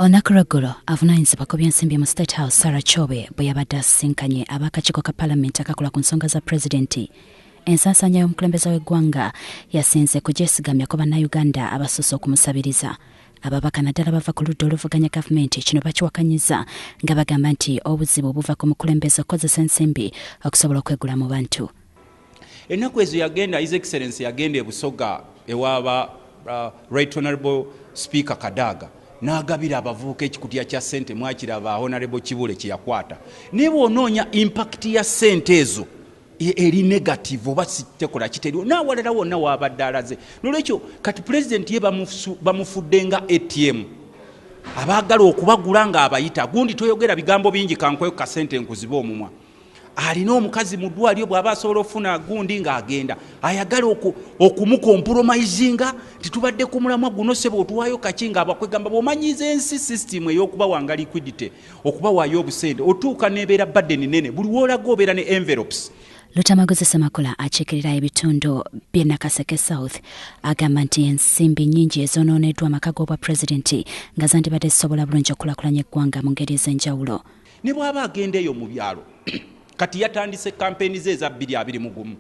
Olunaku lw'eggulo, avunaanyizibwa ku by'ensimbi mu State House, Sarah Kyobe, bwe yabadde asisinkanye ab'akakiiko ka Palamenti akakola ku nsonga za Pulezidenti, ensaasaanya y'omukulembeze w'eggwanga yasinze kugyesigamya ku Bannayuganda abasusse okumusabiriza. Ababaka, naddala bava ku ludda oluvuganya gavumenti, kino bakiwakanyiza nga bagamba nti obuzibu buva ku mukulembeze okukozesa ensimbi okusobola okwegula mu bantu. Ennaku ezo yagenda, His Excellence yagenda e Busoga ewaba Right Honorable Speaker Kadaga, n'agabira abavubuka ekikutya kya ssente. Mwakiraba Honorable Kibule kyeyakwata. Naye bw'onoonya impact ya ssente ezo, eri negative oba tekola kiteriwo n'awalala wonna waabadde alaze. Nolwekyo kati Pulezidenti ye bamufudde nga ATM, abaagala okubagula ng'abayita gundi, "Toyogera bigambo bingi, kankweyo kasente nkuzibe omumwa." Alina omukazi mu ddwaliro, bw'aba asobola okufuna gundi ng'agenda ayagala okumucompromisinga nti, "Tubadde ku mulamwa guno, sebe, otuwaayo kaki?" Nga abakwegamba bw'omanyiza ensi system ey'okubawanga liquidity, okubawaayo obusente, otuuka n'ebeera burden nene. Buli woolaga obeera ne envelopes. Lutamaguzi Semakula akiikirira ebitundu by'e Nakaseke South agamba nti ensimbi nnyingi ezonooneddwa amaka g'obwa pulezidenti nga zandibadde zisobola bulungi okukulaakulanya eggwanga mu ngeri ez'enjawulo. Ne bw'aba agenda eyo mu byalo, kati yatandise kampeni ze eza 2021,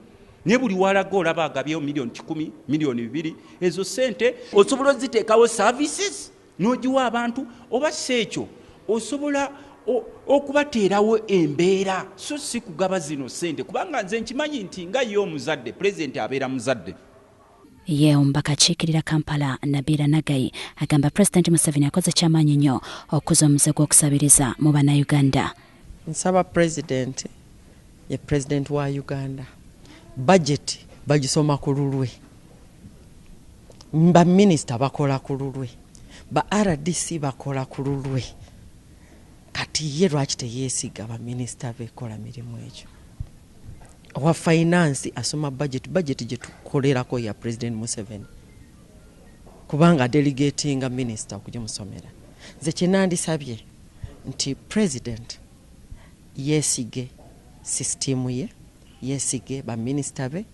naye buli walaga olaba agabyewo miliyoni 100, miliyoni 2. Ezo sente osobola oziteekawo services n'ogiwa abantu, oba si ekyo osobola okubateerawo embeera, so si kugaba zino sente, kubanga nze nkimanyi nti nga ye omuzadde, Pulezidenti abeera muzadde. Ye omubaka akiikirira Kampala, Nabilah Naggayi, agamba Pulezidenti Museveni akoze kyamaanyi nnyo okukuza omuze gw'okusabiriza mu Bannayuganda. Nsaba Pulezidenti, ye Pulezidenti wa Uganda, budget bagisoma ku lulwe, baminisita bakola ku lulwe, ba RDC bakola ku lulwe. Kati ye lwaki teyeesiga baminisita be kola mirimu egyo? Owa finance asoma budget, budget gye tukolerako ya President Museveni, kubanga delegatinga minisita okugimusomera. Nze kyenandisabye nti President yeesige sisitimu ye, yeesige baminisita be,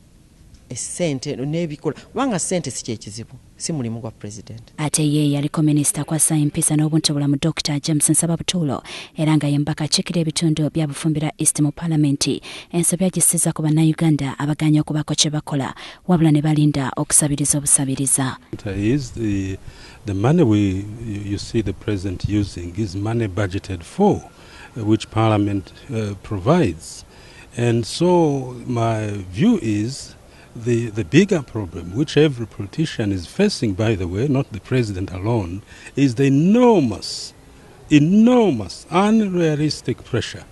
esente n'ebikola, kubanga sente si kyekizibu, si mulimu gwa President. Ate ye yaliko minisita akwasa empisa n'obuntubulamu, Dr James Nsaba Butuulo, era nga ye mubaka akiikirira ebitundu bya Bufumbira East mu Paalamenti, ensobi agisiza ku Bannayuganda abaganya okubaako kye bakola, wabula ne balinda okusabiriza obusabiriza. Is the money you see the president using is money budgeted for, which Parliament provides. And so my view is the bigger problem, which every politician is facing, by the way, not the president alone, is the enormous, enormous, unrealistic pressure,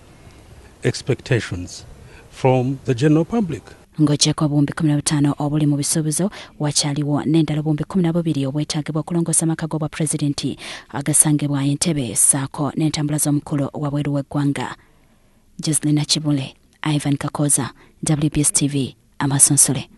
expectations from the general public. Ng'ogyeko obuwumbi 15 obuli mu bisuubizo, wakyaliwo n'endala obuwumbi 12 obwetaagibwa okulongoosa amaka g'obwa pulezidenti agasangibwa Entebe, ssaako n'entambula z'omukulu wabweru w'eggwanga. Joselina Kibule, Ivan Kakoza, WBS TV, Amasunsule.